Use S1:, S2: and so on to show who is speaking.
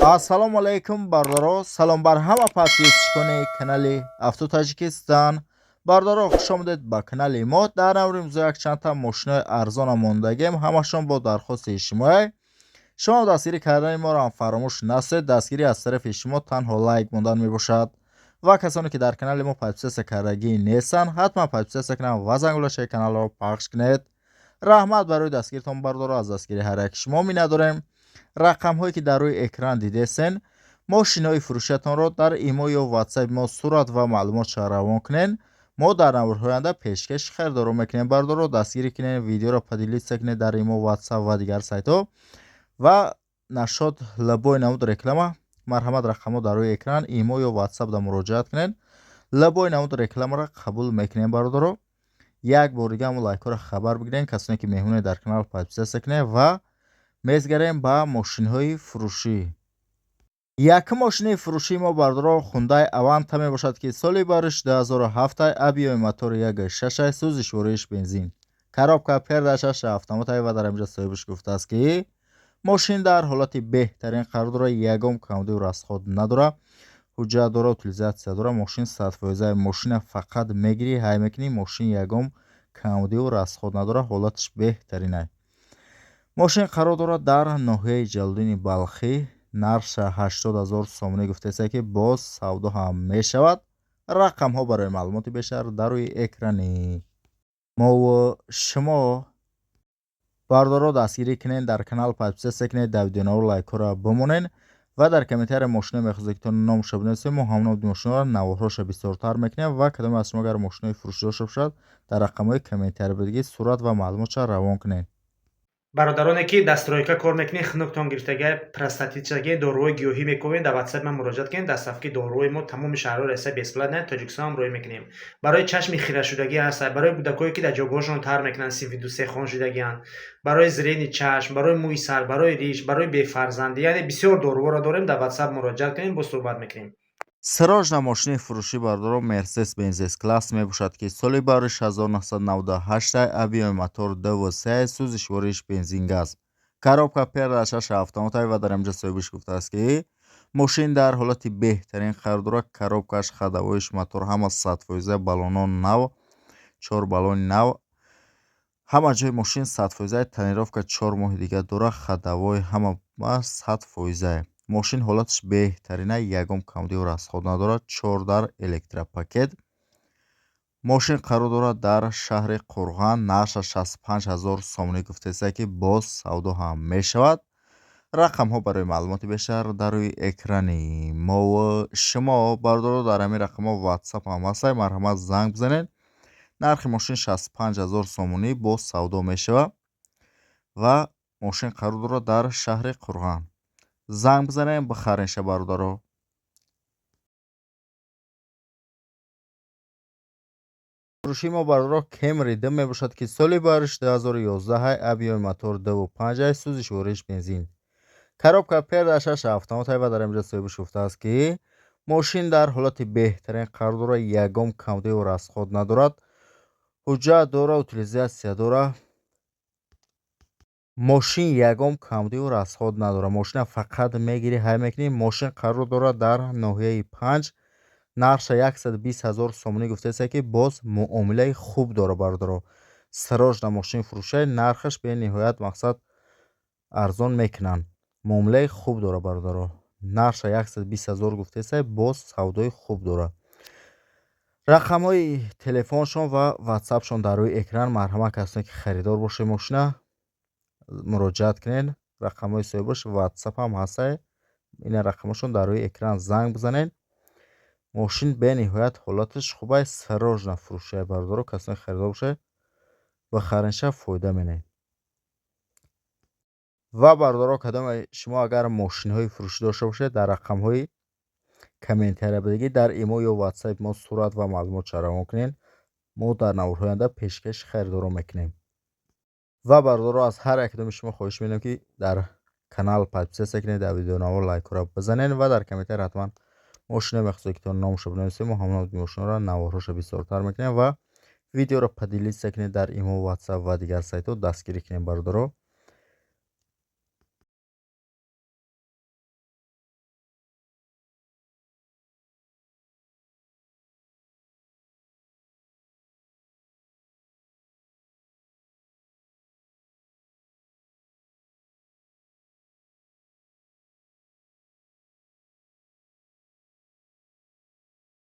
S1: Ассалому алайкум, бародаро! Салом бар ҳама подписчикони канали Авто Таҷикистон. Бародаро, хуш омадед ба канали мо. Дар навори имрӯза якчандта мошинои арзона мондагем, ҳамашон бо дархости шумоя. Шумо дастгирӣ кардани моро ҳам фаромӯш насед. Дастгирӣ аз тарафи шумо танҳо лайк мондан мебошад. Ва касоне ки дар канали мо подписаться кардагӣ нестанд, ҳатман подписаться кунанд ва зангулачаи каналро пахш кунед. Раҳмат барои дастгиритон, бародаро, аз дастгирии ҳар яки шумо миннатдорем. Рақамҳое ки дар рӯи экран дидесен, мошинои фурӯшиятонро дар имо ё ватсапи мо сурат ва маълумотша равон кунед. Мо дар наворҳои оянда пешкаши харидоро мекунем. Бародаро, дастгирӣ кунед, видеоро поделиться кунед дар имо, ватсап ва дигар сайтҳо. Ва нашод любой намуд реклама, марҳамат, рақамҳо дар рӯи экран, имо ё ватсап да муроҷиат кунед. Любой намуд рекламаро қабул мекунем. Бародаро, як бор дига ҳамон лайкҳоро хабар бигирем. Касоне ки меҳмоне дар канал, подписаться кунед ва мезгарем ба мошинҳои фурӯшӣ. Якум мошини фурӯшии мо, бародаро, Хундай Аванта мебошад, ки соли бариш 2007, объёми мотори 1,6, сӯзишвориш бензин, коробка передачаш автоматай. Ва дар инҷа соҳибаш гуфтааст, ки мошин дар ҳолати беҳтарин қарор дорад, ягон камбудию расход надорад, ҳуҷҷат дора, утилизация дора, мошин 100%. Мошина фақат мегирӣ, ҳай мекунӣ, мошин ягон камбудию расход надорад, ҳолаташ беҳтаринай. Мошин қарор дорад дар ноҳияи Ҷалолиддини Балхӣ. Нархша 80 000 сомонӣ гуфтааст, ки боз савдо ҳам мешавад. Рақамҳо барои маълумоти бештар дар рӯи экрани мову шумо. Бародаро, дастгирӣ кунед, дар канал подписаться кунед, дар видеонаво лайкҳоро бимонед ва дар комментария мошино мехоҳед, ки то номаша бинависед, мо ҳамон мошиноро наворҳоша бисёртар мекунем. Ва кадоме аз шумо агар мошинои фурӯшӣ дошта бошад, дар рақамҳои комментария бидиги сурат ва маълумотша равон кунед.
S2: Бародароне ки дар стройка кор мекунед, хунуктон гирифтага, простатитшаги, доруҳои гиёҳӣ мекунед, дар ватсап ман муроҷиат кунед. Доставки доруҳои мо тамоми шаҳрҳои Россия бесплатно, Тоҷикистон ҳам роҳӣ мекунем. Барои чашми хирашудагӣ ҳаст, барои кӯдакое ки дар ҷойгоҳашон тар мекунанд, синфи ду-се хон шудагианд, барои зрение чашм, барои мӯи сар, барои риш, барои бефарзандӣ, яъне бисёр доруҳоро дорем. Дар ватсап муроҷиат кунем, боз суҳбат мекунем.
S1: Срочно мошини фурӯшӣ, бародаро, Мерседес Бенз С класс мебошад, ки соли бариш 1998, объёми мотор 2,3, сӯзишвориш бензин, газ, коробка передачаш автоматай. Ва дар инҷа соҳибаш гуфтааст, ки мошин дар ҳолати беҳтарин қарор дорад: коробкаш, ходовоиш, мотор ҳама 100%, баллонҳо нав, чор баллони нав, ҳама ҷои мошин 100%, тонировка 4 моҳи дига дорад, ходовой ҳама 100%. Мошин ҳолаташ беҳтарина, ягон камбудию расход надорад, чор дар, электропакет. Мошин қарор дорад дар шаҳри Қурған. Нархаш 65 000 сомонӣ гуфтааст, ки боз савдо ҳам мешавад. Рақамҳо барои маълумоти бештар дар рӯи экрани мову шумо. Бародаро, дар ҳамин рақамҳо ватсап ҳам ҳастад, марҳамат, занг бизанед. Нархи мошин 65 000 сомонӣ, боз савдо мешавад ва мошин қарор дорад дар шаҳри Қурған. Занг бизанем, бихаренша, бародаро. Фурӯшии мо, бародаро, Кемри д мебошад, ки соли бариш 2011, объёми мотор 2,5, сӯзишвориш бензин, коробка передачаш автоматай. Ва дар инҷа соҳибаш гуфтааст, ки мошин дар ҳолати беҳтарин қарор дорад, ягон камбудию расход надорад, ҳуҷҷат дорад, утилизация дорад. Мошин ягон камбудию расход надорад, мошина фақат мегирӣ, ҳай мекунӣ. Мошин қарор дорад дар ноҳияи Панҷ. Нархша 120 000 сомонӣ гуфтааст, ки боз муомилаи хуб дорад. Бародаро, срочно мошин фурӯшай, нархаш бениҳоят мақсад арзон мекунанд, муомилаи хуб дорад. Бародаро, нархша 120 000 гуфтааст, боз савдои хуб дорад. Рақамҳои телефоншон ва ватсапшон дар рӯи экран. Марҳамат, касоне ки харидор бошед мошина, муроҷиат кунед. Рақамҳои соҳибаш ватсап ҳам ҳастай, ина рақамҳошон дар рӯи экран, занг бизанед. Мошин бениҳоят ҳолаташ хуб аст, срочно фурӯшай, бародаро. Касоне харидор бошед, бихаренша, фоида менед. Ва бародаро, кадоме шумо агар мошинҳои фурӯшӣ дошта бошед, дар рақамҳои комментария бидагӣ дар имо ё ватсапи мо сурат ва маълумотша равон кунед. Мо дар наворҳои оянда пешкаши харидорон мекунем. Ва бародаро, аз ҳар як кадоми шумо хоҳиш менам, ки дар канал подписаться кунед, дар видеонавор лайкҳоро бизанед ва дар комментария ҳатман мошино мехоҳед, ки то номашо бинависед, мо ҳамон мошиноро наворҳоша бисёртар мекунем. Ва видеоро поделиться кунед дар имо, ватсап ва дигар сайтҳо. Дастгирӣ кунем, бародаро.